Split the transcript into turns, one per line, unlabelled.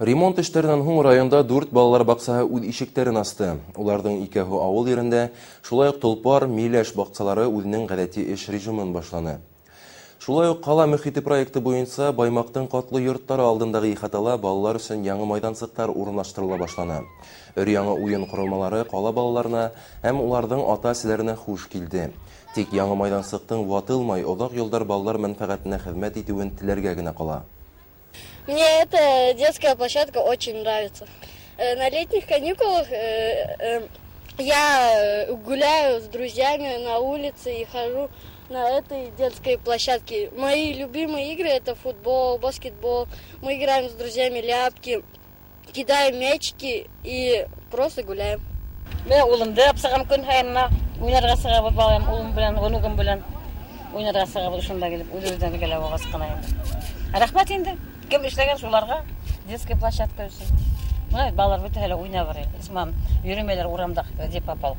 Ремонт эштәренән һуң районда дүрт балалар баҡсаһы үҙ ишектәрен асты. Уларҙың икәүһе ауыл ерендә, шулай уҡ Толпар, Миләш баҡсалары үҙенең ғәҙәти эш режимын башланы. Шулай уҡ «Ҡала мөхите» проекты буйынса Баймаҡтың ҡатлы йорттары алдындағы ихатала балалар өсөн яңы майҙансыҡтар урынлаштырыла башланы. Өр-яңы уйын ҡоролмалары ҡала балаларына һәм уларҙың ата-әсәләренә хуш килде. Тик яңы майҙансыҡтың ватылмай оҙаҡ йылдар балалар мәнфәғәтенә хеҙмәт итеүен теләргә генә ҡала.
Мне эта детская площадка очень нравится. На летних каникулах я гуляю с друзьями на улице и хожу на этой детской площадке. Мои любимые игры — это футбол, баскетбол. Мы играем с друзьями ляпки, кидаем мячики и просто гуляем.
Мин улымды алып сығам, көн һайын уйнарға сығабыҙ, балам, улым менән, оноғом менән уйнарға сығабыҙ ошонда килеп, үҙебеҙҙән килә булғас ҡына инде. Рәхмәт инде. Кем эшләгән шуларға детская площадка өсөн. Бына балалар бөтәһе лә уйнап бара. Исмам, йөрөмәйҙәр урамда, где попал.